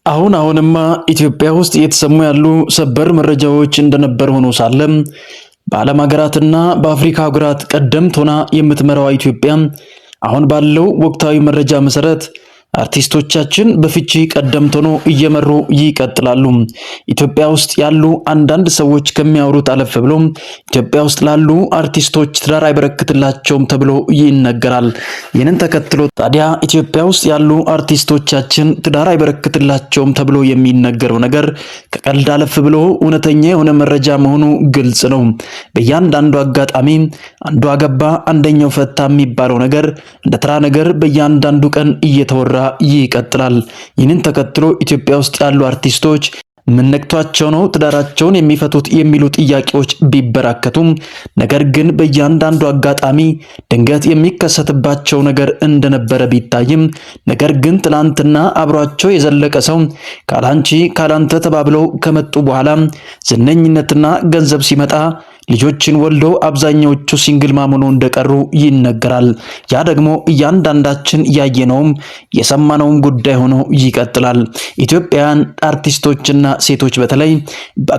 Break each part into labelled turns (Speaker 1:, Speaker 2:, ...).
Speaker 1: አሁን አሁንማ ኢትዮጵያ ውስጥ እየተሰሙ ያሉ ሰበር መረጃዎች እንደነበር ሆኖ ሳለም በዓለም ሀገራትና በአፍሪካ ሀገራት ቀደምት ሆና የምትመራዋ ኢትዮጵያ አሁን ባለው ወቅታዊ መረጃ መሰረት አርቲስቶቻችን በፍቺ ቀደምት ሆኖ እየመሩ ይቀጥላሉ። ኢትዮጵያ ውስጥ ያሉ አንዳንድ ሰዎች ከሚያወሩት አለፍ ብሎ ኢትዮጵያ ውስጥ ላሉ አርቲስቶች ትዳር አይበረክትላቸውም ተብሎ ይነገራል። ይህንን ተከትሎ ታዲያ ኢትዮጵያ ውስጥ ያሉ አርቲስቶቻችን ትዳር አይበረክትላቸውም ተብሎ የሚነገረው ነገር ከቀልድ አለፍ ብሎ እውነተኛ የሆነ መረጃ መሆኑ ግልጽ ነው። በእያንዳንዱ አጋጣሚ አንዱ አገባ፣ አንደኛው ፈታ የሚባለው ነገር እንደ ተራ ነገር በእያንዳንዱ ቀን እየተወራ ይቀጥላል። ይህንን ተከትሎ ኢትዮጵያ ውስጥ ያሉ አርቲስቶች ምን ነክቷቸው ነው ትዳራቸውን የሚፈቱት የሚሉ ጥያቄዎች ቢበራከቱም ነገር ግን በእያንዳንዱ አጋጣሚ ድንገት የሚከሰትባቸው ነገር እንደነበረ ቢታይም ነገር ግን ትላንትና አብሯቸው የዘለቀ ሰው ካላንቺ ካላንተ ተባብለው ከመጡ በኋላ ዝነኝነትና ገንዘብ ሲመጣ ልጆችን ወልዶ አብዛኛዎቹ single mom ሆነው እንደቀሩ ይነገራል። ያ ደግሞ እያንዳንዳችን ያየነውም የሰማነውም ጉዳይ ሆኖ ይቀጥላል። ኢትዮጵያውያን አርቲስቶችና ሴቶች በተለይ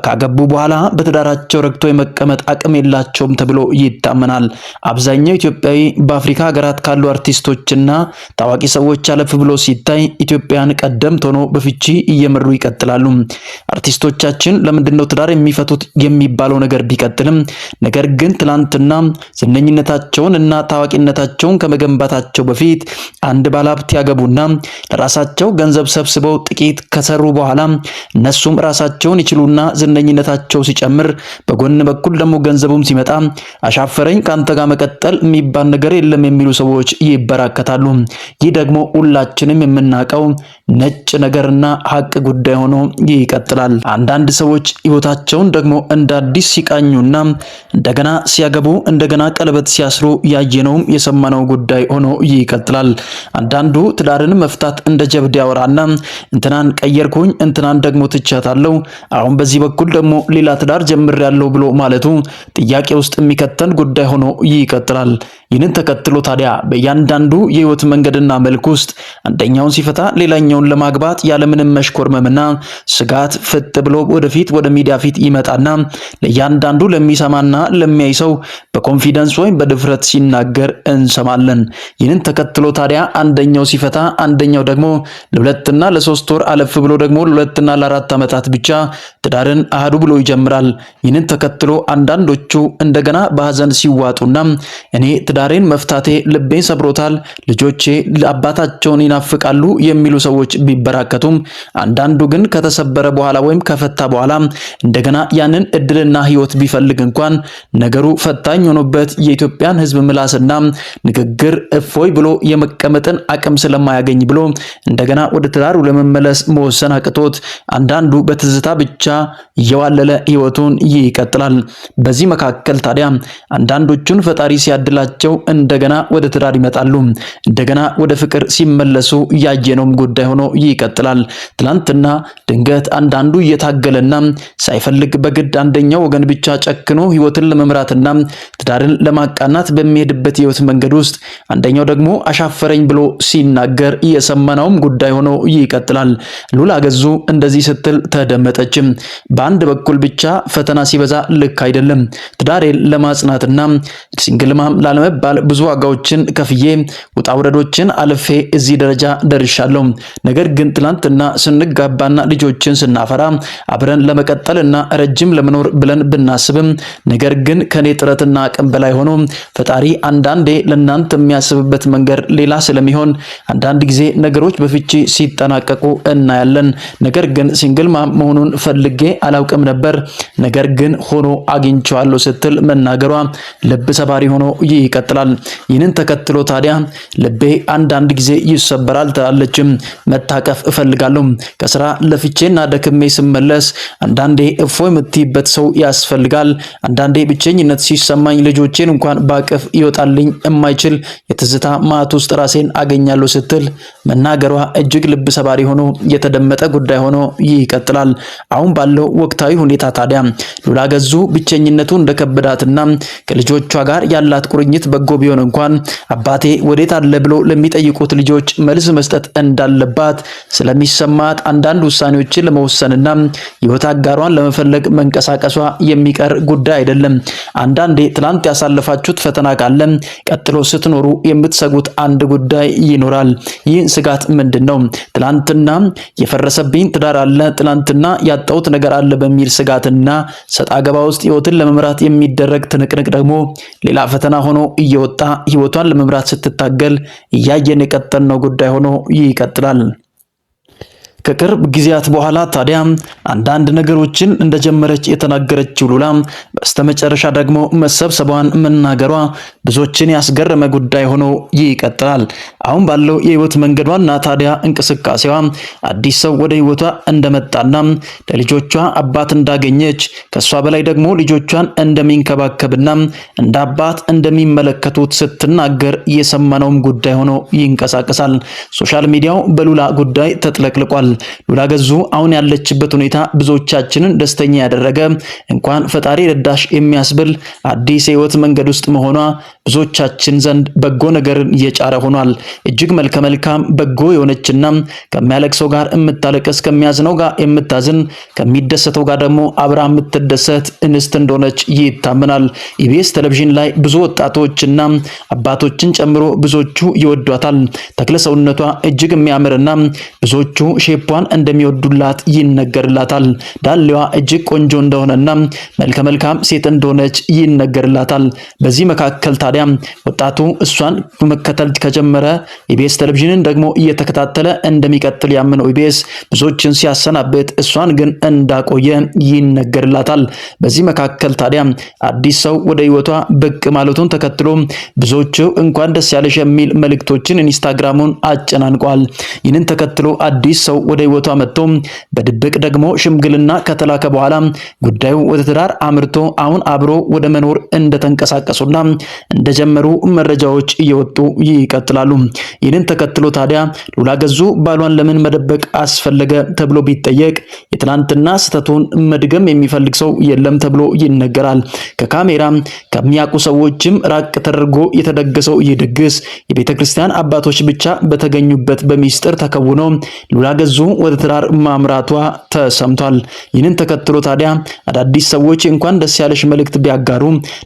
Speaker 1: ካገቡ በኋላ በትዳራቸው ረግቶ የመቀመጥ አቅም የላቸውም ተብሎ ይታመናል። አብዛኛው ኢትዮጵያዊ በአፍሪካ ሀገራት ካሉ አርቲስቶችና ታዋቂ ሰዎች አለፍ ብሎ ሲታይ ኢትዮጵያን ቀደምት ሆኖ በፍቺ እየመሩ ይቀጥላሉ። አርቲስቶቻችን ለምንድነው ትዳር የሚፈቱት የሚባለው ነገር ቢቀጥልም ነገር ግን ትላንትና ዝነኝነታቸውን እና ታዋቂነታቸውን ከመገንባታቸው በፊት አንድ ባለሀብት ያገቡና ለራሳቸው ገንዘብ ሰብስበው ጥቂት ከሰሩ በኋላ እነሱም ራሳቸውን ይችሉና ዝነኝነታቸው ሲጨምር በጎን በኩል ደግሞ ገንዘቡም ሲመጣ አሻፈረኝ ከአንተ ጋር መቀጠል የሚባል ነገር የለም የሚሉ ሰዎች ይበራከታሉ። ይህ ደግሞ ሁላችንም የምናውቀው ነጭ ነገርና ሀቅ ጉዳይ ሆኖ ይቀጥላል። አንዳንድ ሰዎች ህይወታቸውን ደግሞ እንደ አዲስ ሲቃኙና እንደገና ሲያገቡ እንደገና ቀለበት ሲያስሩ ያየነውም የሰማነው ጉዳይ ሆኖ ይቀጥላል። አንዳንዱ ትዳርን መፍታት እንደ ጀብድ ያወራና እንትናን ቀየርኩኝ፣ እንትናን ደግሞ ትቻታለሁ፣ አሁን በዚህ በኩል ደግሞ ሌላ ትዳር ጀምሬያለሁ ብሎ ማለቱ ጥያቄ ውስጥ የሚከተን ጉዳይ ሆኖ ይቀጥላል። ይህንን ተከትሎ ታዲያ በእያንዳንዱ የህይወት መንገድና መልክ ውስጥ አንደኛውን ሲፈታ ሌላኛውን ለማግባት ያለምንም መሽኮርመምና ስጋት ፍጥ ብሎ ወደፊት ወደ ሚዲያ ፊት ይመጣና ለእያንዳንዱ ለሚሰማና ለሚያይ ሰው በ confidence ወይም በድፍረት ሲናገር እንሰማለን። ይህንን ተከትሎ ታዲያ አንደኛው ሲፈታ አንደኛው ደግሞ ለ2ና ለ3 ወር አለፍ ብሎ ደግሞ ለ2ና ለ4 ዓመታት ብቻ ትዳርን አህዱ ብሎ ይጀምራል። ይህንን ተከትሎ አንዳንዶቹ እንደገና በሀዘን ሲዋጡና እኔ ትዳሬን መፍታቴ ልቤን ሰብሮታል፣ ልጆቼ አባታቸውን ይናፍቃሉ የሚሉ ሰዎች ቢበራከቱም አንዳንዱ ግን ከተሰበረ በኋላ ወይም ከፈታ በኋላ እንደገና ያንን እድልና ህይወት ቢፈልግ እንኳን ነገሩ ፈታኝ ሆኖበት የኢትዮጵያን ሕዝብ ምላስና ንግግር እፎይ ብሎ የመቀመጥን አቅም ስለማያገኝ ብሎ እንደገና ወደ ትዳሩ ለመመለስ መወሰን አቅቶት አንዳንዱ በትዝታ ብቻ እየዋለለ ህይወቱን ይቀጥላል። በዚህ መካከል ታዲያ አንዳንዶቹን ፈጣሪ ሲያድላቸው እንደገና ወደ ትዳር ይመጣሉ። እንደገና ወደ ፍቅር ሲመለሱ ያየነውም ጉዳይ ሆኖ ይቀጥላል። ትላንትና ድንገት አንዳንዱ እየታገለና ሳይፈልግ በግድ አንደኛው ወገን ብቻ ጨክኖ ህይወትን ለመምራትና ትዳርን ለማቃናት በሚሄድበት የህይወት መንገድ ውስጥ አንደኛው ደግሞ አሻፈረኝ ብሎ ሲናገር የሰማነውም ጉዳይ ሆኖ ይቀጥላል። ሉላ ገዙ እንደዚህ ስትል ተደመጠችም። በአንድ በኩል ብቻ ፈተና ሲበዛ ልክ አይደለም። ትዳሬን ለማጽናትና single mom ላለመባል ብዙ ዋጋዎችን ከፍዬ ውጣ ውረዶችን አልፌ እዚህ ደረጃ ደርሻለሁ። ነገር ግን ትላንትና ስንጋባና ልጆችን ስናፈራ አብረን ለመቀጠልና ረጅም ለመኖር ብለን ብናስብም ነገር ግን ከኔ ጥረትና አቅም በላይ ሆኖ ፈጣሪ አንዳንዴ ለእናንተ የሚያስብበት መንገድ ሌላ ስለሚሆን አንዳንድ ጊዜ ነገሮች በፍቺ ሲጠናቀቁ እናያለን። ነገር ግን single mom መሆኑን ፈልጌ አላውቅም ነበር፣ ነገር ግን ሆኖ አግኝቼዋለሁ ስትል መናገሯ ልብ ሰባሪ ሆኖ ይቀጥላል። ይህንን ተከትሎ ታዲያ ልቤ አንዳንድ ጊዜ ይሰበራል ትላለችም። መታቀፍ እፈልጋለሁ። ከስራ ለፍቼና ደክሜ ስመለስ አንዳንዴ እፎይ የምትይበት ሰው ያስፈልጋል። አንዳንዴ ብቸኝነት ሲሰማኝ ልጆቼን እንኳን ባቅፍ ይወጣልኝ የማይችል የትዝታ ማዕት ውስጥ ራሴን አገኛለሁ ስትል መናገሯ እጅግ ልብ ሰባሪ ሆኖ የተደመጠ ጉዳይ ሆኖ ይቀጥላል። አሁን ባለው ወቅታዊ ሁኔታ ታዲያ ሉላ ገዙ ብቸኝነቱ እንደከበዳትና ከልጆቿ ጋር ያላት ቁርኝት በጎ ቢሆን እንኳን አባቴ ወዴት አለ ብሎ ለሚጠይቁት ልጆች መልስ መስጠት እንዳለባት ስለሚሰማት አንዳንድ ውሳኔዎችን ለመወሰንና ሕይወት አጋሯን ለመፈለግ መንቀሳቀሷ የሚቀር ጉዳይ አይደለም። አንዳንዴ ትላንት ያሳለፋችሁት ፈተና ካለ ቀጥሎ ስትኖሩ የምትሰጉት አንድ ጉዳይ ይኖራል። ይህ ስጋት ምንድን ነው? ትላንትና የፈረሰብኝ ትዳር አለ፣ ትላንትና ያጣሁት ነገር አለ በሚል ስጋትና ሰጣ ገባ ውስጥ ህይወትን ለመምራት የሚደረግ ትንቅንቅ ደግሞ ሌላ ፈተና ሆኖ እየወጣ ህይወቷን ለመምራት ስትታገል እያየን የቀጠልነው ጉዳይ ሆኖ ይቀጥላል። ከቅርብ ጊዜያት በኋላ ታዲያ አንዳንድ ነገሮችን እንደጀመረች የተናገረችው ሉላ በስተመጨረሻ ደግሞ መሰብሰቧን መናገሯ ብዙዎችን ያስገረመ ጉዳይ ሆኖ ይቀጥላል። አሁን ባለው የህይወት መንገዷና ታዲያ እንቅስቃሴዋ አዲስ ሰው ወደ ህይወቷ እንደመጣና ለልጆቿ አባት እንዳገኘች ከሷ በላይ ደግሞ ልጆቿን እንደሚንከባከብና እንደ አባት እንደሚመለከቱት ስትናገር የሰማነውም ጉዳይ ሆኖ ይንቀሳቀሳል። social media ው በሉላ ጉዳይ ተጥለቅልቋል። ሉላ ገዙ አሁን ያለችበት ሁኔታ ብዙዎቻችንን ደስተኛ ያደረገ፣ እንኳን ፈጣሪ ረዳሽ የሚያስብል አዲስ የህይወት መንገድ ውስጥ መሆኗ ብዙዎቻችን ዘንድ በጎ ነገርን እየጫረ ሆኗል። እጅግ መልከ መልካም በጎ የሆነችና ከሚያለቅሰው ጋር የምታለቅስ፣ ከሚያዝነው ጋር የምታዝን፣ ከሚደሰተው ጋር ደግሞ አብራ የምትደሰት እንስት እንደሆነች ይታመናል። ኢቢኤስ ቴሌቪዥን ላይ ብዙ ወጣቶችና አባቶችን ጨምሮ ብዙዎቹ ይወዷታል። ተክለ ሰውነቷ እጅግ የሚያምርና ብዙዎቹ shape ኧን እንደሚወዱላት ይነገርላታል። ዳሌዋ እጅግ ቆንጆ እንደሆነና መልከ መልካም ሴት እንደሆነች ይነገርላታል። በዚህ መካከል ታዲያ ወጣቱ እሷን መከተል ከጀመረ ኢቢኤስ ቴሌቪዥንን ደግሞ እየተከታተለ እንደሚቀጥል ያመነው ኢቢኤስ ብዙዎችን ሲያሰናብት እሷን ግን እንዳቆየ ይነገርላታል። በዚህ መካከል ታዲያ አዲስ ሰው ወደ ህይወቷ ብቅ ማለቱን ተከትሎ ብዙዎቹ እንኳን ደስ ያለሽ የሚል መልእክቶችን ኢንስታግራሙን አጨናንቋል። ይህንን ተከትሎ አዲስ ሰው ወደ ህይወቷ መጥቶ በድብቅ ደግሞ ሽምግልና ከተላከ በኋላ ጉዳዩ ወደ ትዳር አምርቶ አሁን አብሮ ወደ መኖር እንደተንቀሳቀሱና እንደጀመሩ መረጃዎች እየወጡ ይቀጥላሉ። ይህንን ተከትሎ ታዲያ ሉላ ገዙ ባሏን ለምን መደበቅ አስፈለገ ተብሎ ቢጠየቅ የትናንትና ስህተቱን መድገም የሚፈልግ ሰው የለም ተብሎ ይነገራል። ከካሜራ ከሚያውቁ ሰዎችም ራቅ ተደርጎ የተደገሰው ይህ ድግስ የቤተ ክርስቲያን አባቶች ብቻ በተገኙበት በሚስጥር ተከውኖ ሉላ ገዙ ወደ ትዳር ማምራቷ ተሰምቷል። ይህንን ተከትሎ ታዲያ አዳዲስ ሰዎች እንኳን ደስ ያለሽ መልእክት ቢያጋሩ፣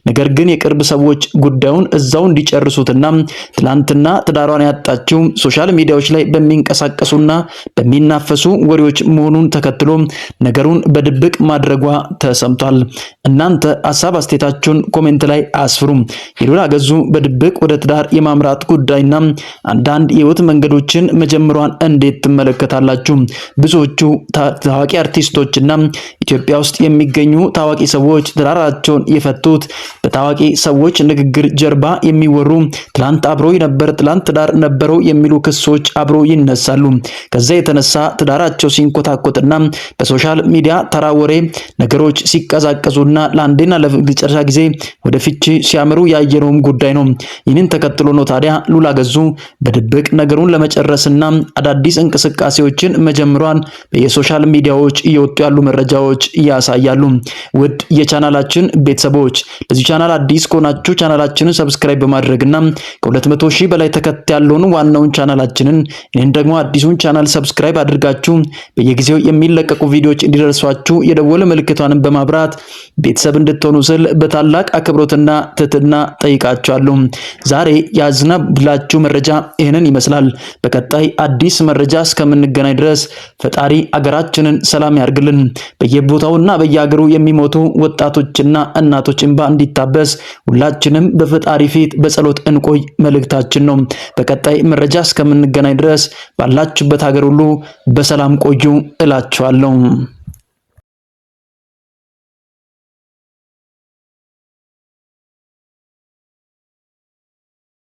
Speaker 1: ነገር ግን የቅርብ ሰዎች ጉዳዩን እዛው እንዲጨርሱትና ትላንትና ትዳሯን ያጣችው social media ዎች ላይ በሚንቀሳቀሱና በሚናፈሱ ወሬዎች መሆኑን ተከትሎ ነገሩን በድብቅ ማድረጓ ተሰምቷል። እናንተ ሀሳብ አስተያየታችሁን comment ላይ አስፍሩ። የሉላ ገዙ በድብቅ ወደ ትዳር የማምራት ጉዳይና አንዳንድ የህይወት መንገዶችን መጀመሯን እንዴት ትመለከታላችሁ? ብዙዎቹ ታዋቂ አርቲስቶችና ኢትዮጵያ ውስጥ የሚገኙ ታዋቂ ሰዎች ትዳራቸውን የፈቱት በታዋቂ ሰዎች ንግግር ጀርባ የሚወሩ ትላንት አብሮ ነበር፣ ትላንት ትዳር ነበረው የሚሉ ክሶች አብሮ ይነሳሉ። ከዛ የተነሳ ትዳራቸው ሲንኮታኮትና በ social media ተራ ወሬ ነገሮች ሲቀዛቀዙና ለአንዴና ለመጨረሻ ጊዜ ወደ ፍቺ ሲያምሩ ያየነውም ጉዳይ ነው። ይህንን ተከትሎ ነው ታዲያ ሉላ ገዙ በድብቅ ነገሩን ለመጨረስና አዳዲስ እንቅስቃሴዎችን መጀመሯን በየ social media ዎች እየወጡ ያሉ መረጃዎች ያሳያሉ። ውድ የቻናላችን ቤተሰቦች፣ ለዚህ ቻናል አዲስ ከሆናችሁ ቻናላችንን subscribe በማድረግና ከ200 ሺህ በላይ ተከታይ ያለውን ዋናውን ቻናላችንን ይህን ደግሞ አዲሱን ቻናል subscribe አድርጋችሁ በየጊዜው የሚለቀቁ ቪዲዮዎች እንዲደርሷችሁ የደወል ምልክቷንን በማብራት ቤተሰብ እንድትሆኑ ስል በታላቅ አክብሮትና ትህትና ጠይቃችኋለሁ። ዛሬ ያዝነብላችሁ መረጃ ይህንን ይመስላል። በቀጣይ አዲስ መረጃ እስከምንገናኝ ድረስ ፈጣሪ አገራችንን ሰላም ያርግልን። በየቦታውና በየሀገሩ የሚሞቱ ወጣቶችና እናቶች እንባ እንዲታበስ ሁላችንም በፈጣሪ ፊት በጸሎት እንቆይ መልእክታችን ነው። በቀጣይ መረጃ እስከምንገናኝ ድረስ ባላችሁበት ሀገር ሁሉ በሰላም ቆዩ እላችኋለሁ።